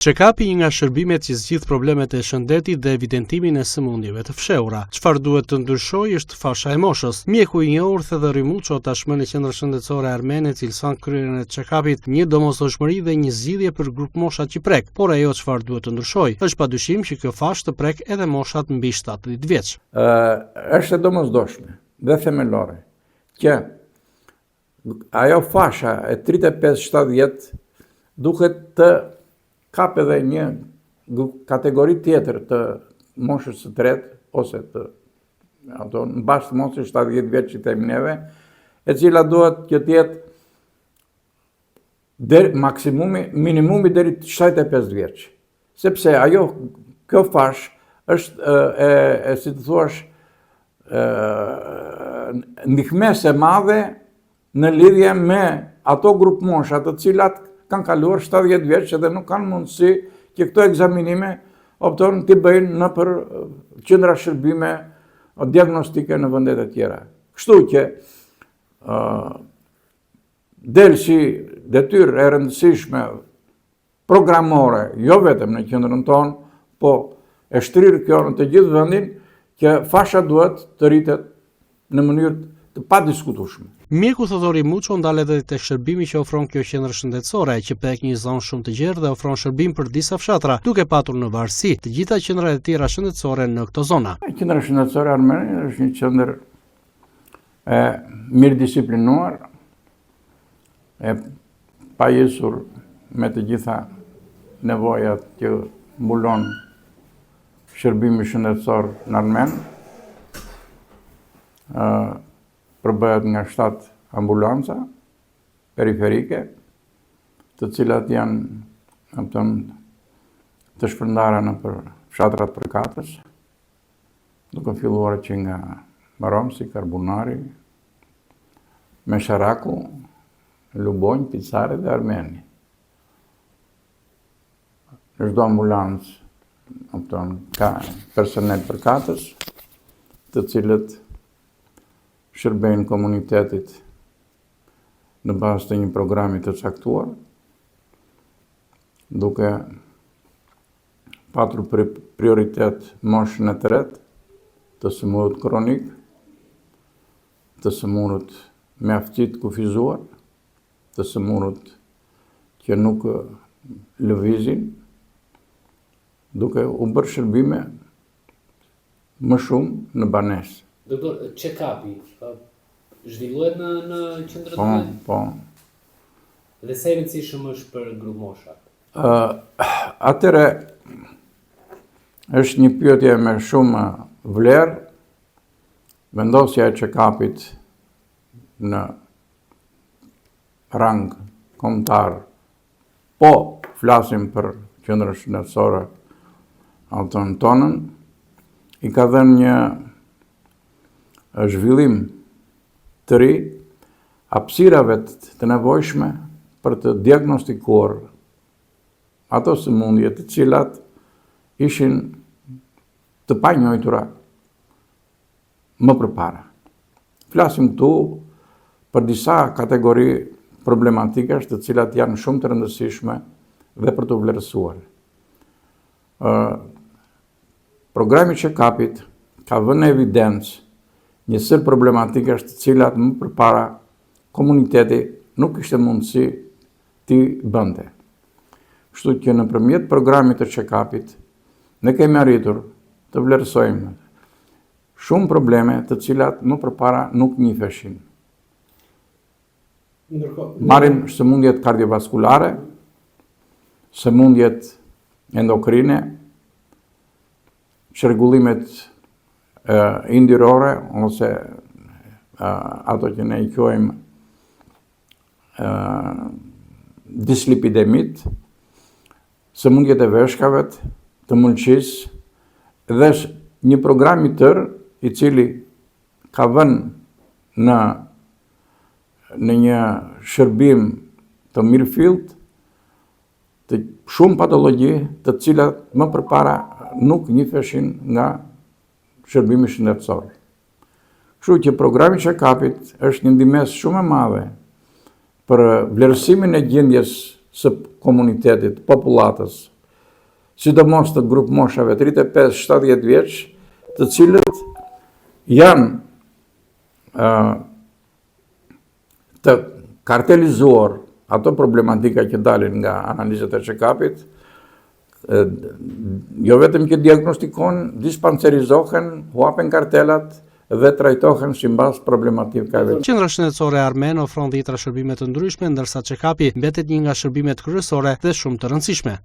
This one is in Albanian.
Check-up-i një nga shërbimet që zgjidh problemet e shëndetit dhe evidentimin e sëmundjeve të fshehura. Çfarë duhet të ndryshojë është fasha e moshës. Mjeku i njohur Thedhori Muço tashmë në Qendrën Shëndetësore Armene cilëson kryerjen e check-upit një domosdoshmëri dhe një zgjidhje për grupmoshat që prek, por ajo çfarë duhet të ndryshojë është padyshim që kjo fashë të prek edhe moshat mbi 70 vjeç. Ë është e domosdoshme dhe themelore që ajo fasha e 35-70 duhet të kap edhe një kategori tjetër të moshës së tretë ose të ato në bazë të moshës 70 vjeç që themi neve, e cila duhet që të jetë deri maksimumi minimumi deri 75 vjeç. Sepse ajo kjo fashë është e, e, e si të thuash e, ndihmesë e madhe në lidhje me ato grupmosha të cilat kanë kaluar 70 vjeç dhe nuk kanë mundësi që këto ekzaminime optojnë t'i bëjnë nëpër qendra shërbime diagnostike në vendet e tjera. Kështu që del si detyrë e rëndësishme programore, jo vetëm në qendrën tonë, po e shtrirë kjo në të gjithë vendin, që fasha duhet të rritet në mënyrë të padiskutueshme. Mjeku Thodhori Muço ndalet edhe tek shërbimi që ofron kjo qendër shëndetësore, që prek një zonë shumë të gjerë dhe ofron shërbim për disa fshatra, duke patur në varësi të gjitha qendrat e tjera shëndetësore në këto zona. Qendra shëndetësore Armeni është një qendër e mirë disiplinuar, e pajisur me të gjitha nevojat që mbulon shërbimi shëndetësor në Armen. Përbëhet nga 7 ambulanca periferike, të cilat janë kupton, të shpërndara nëpër fshatrat përkatës, duke filluar që nga Romsi, Karbunari, Mesharaku, Lubonjë, Picari dhe Armeni. Në çdo ambulancë, kupton, ka personel përkatës, të cilët shërbejnë komunitetit në bazë të një programi të caktuar, duke patur prioritet moshën e tretë, të sëmurët kronik, të sëmurët me aftësi të kufizuar, të sëmurët që nuk lëvizin, duke u bërë shërbime më shumë në banesë. Doktor, check-upi zhvillohet në në qendrën po, tuaj? Po, po. Dhe sa i rëndësishëm është për grupmoshat? Ë, atëre është një pyetje me shumë vlerë. Vendosja e check-upit në rang kombëtar, po flasim për qendrën shëndetësore auton tonën, i ka dhënë një zhvillim të ri hapësirave të nevojshme për të diagnostikuar ato sëmundje të cilat ishin të panjohura më përpara. Flasim këtu për disa kategori problematikash të cilat janë shumë të rëndësishme dhe për të vlerësuar. Programi i check-upit ka vënë në evidencë një sërë problematikash të cilat më përpara komuniteti nuk kishte mundësi t'i bënte. Kështu që nëpërmjet programit të check-upit, ne kemi arritur të vlerësojmë shumë probleme të cilat më përpara nuk njiheshin. Marrim sëmundjet kardiovaskulare, sëmundjet endokrine, çrregullimet yndyrore ose ato që ne i quajmë dislipidemit, sëmundjet e veshkave, të mëlçisë dhe një program i tërë i cili ka vënë në në një shërbim të mirëfillt të shumë patologji të cilat më përpara nuk njiheshin nga shërbimi shëndetësor. Kështu që programi i check-upit është një ndihmesë shumë e madhe për vlerësimin e gjendjes së komunitetit, popullatës. sidomos të grup moshave 35-70 vjeç, të cilët janë të kartelizuar ato problematika që dalin nga analizat e check-upit, jo vetëm që diagnostikohen, dispancerizohen, huapen kartelat dhe trajtohen sipas problematikave. Qendra Shëndetësore Armene ofron dhjetra shërbime të ndryshme, ndërsa check-upi mbetet një nga shërbimet kryesore dhe shumë të rëndësishme.